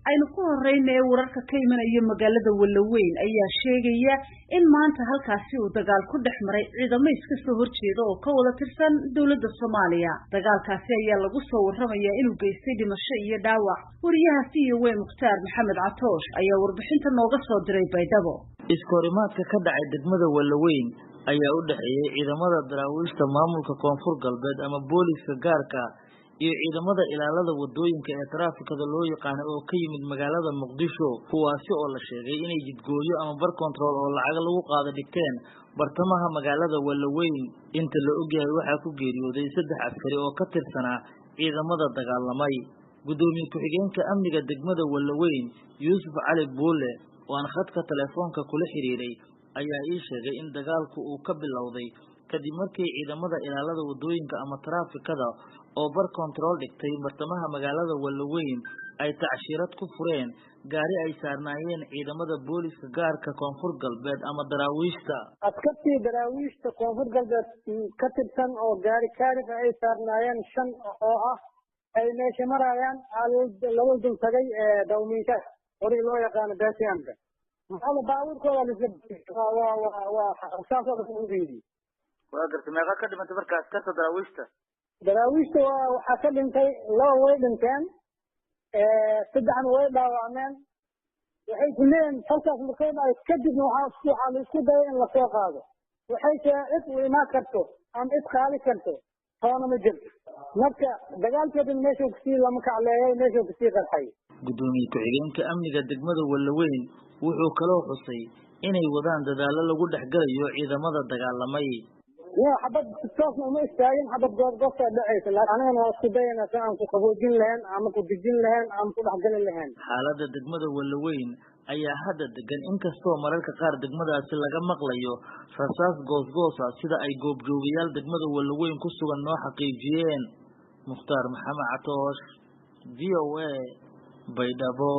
Aynu ku horreynay wararka ka imanaya magaalada Walaweyn ayaa sheegaya in maanta halkaasi uu dagaal ku dhex maray ciidamo iska soo horjeeda oo ka wada tirsan dowladda Soomaaliya. Dagaalkaasi ayaa lagu soo warramayaa inuu geystay dhimasho iyo dhaawac. Wariyaha VOA Mukhtaar Maxamed Catoosh ayaa warbixinta nooga soo diray Baydhabo. Iskahorimaadka ka dhacay degmada Walaweyn ayaa u dhexeeyay ciidamada daraawiishta maamulka Koonfur Galbeed ama booliiska gaarka iyo ciidamada ilaalada wadooyinka ee taraafikada loo yaqaano oo ka yimid magaalada Muqdisho, kuwaasi oo la sheegay inay jidgooyo ama bar control oo lacag lagu qaado dhigteen bartamaha magaalada Walaweyn. Inta la ogyahay waxaa ku geeriyooday 3 askari oo ka tirsanaa ciidamada dagaalamay. Gudoomiye ku-xigeenka amniga degmada Walaweyn Yuusuf Cali Buule oo aan khadka telefoonka kula xiriiray ayaa ii sheegay in dagaalku uu ka bilowday kadib markii ciidamada ilaalada wadooyinka ama taraafikada oo bar control dhigtay bartamaha magaalada Walaweyn ay tacshiirad ku fureen gaari ay saarnaayeen ciidamada booliiska gaarka Koonfur Galbeed ama daraawiishta. Askartii daraawiishta Koonfur Galbeed ka tirsan oo gaari kaarif ay saarnaayeen 5 oo ah ay meesha marayaan laba dul tagay dawmiinka horay loo yaqaano beesiyaanka. Maxaa baabuurkooda waa saasoo ugu geeyey. Waa gartay, meeqa ka dhimantay marka askarta daraawiishta? Daraawiishta waxaa ka dhintay 2 way dhinteen, 3 way dhaawacmeen. Waxay ku leeyihiin falkaas markay dhacay kadibna waxaa la isku dayay in lasoo qaado. Waxay sheegeen cid u imaan karto ama cid qaadi karto toona ma jirto. Marka dagaalkeedin meeshuu kusii lama kacleeyay, meeshuu kusii qarxay. Gudoomiye ku-xigeenka amniga degmada Walaweyn wuxuu kaloo xusay inay wadaan dadaallo lagu dhexgalayo ciidamada dagaalamay. Waa xabad toosna uma istaagin, xabad goobgoobta dhacaysa, laakiin anigana waa isku dayana si aan ku qaboojin lahayn ama ku dejin lahayn ama ku dhexgali lahayn. Xaaladda degmada Walaweyn ayaa hadda degan, inkastoo mararka qaar degmadaasi laga maqlayo rasaas goosgoos ah sida ay goobjoogayaal degmada Walaweyn ku sugan noo xaqiijiyeen. Mukhtaar Maxamed Catoosh, VOA, Baydhabo.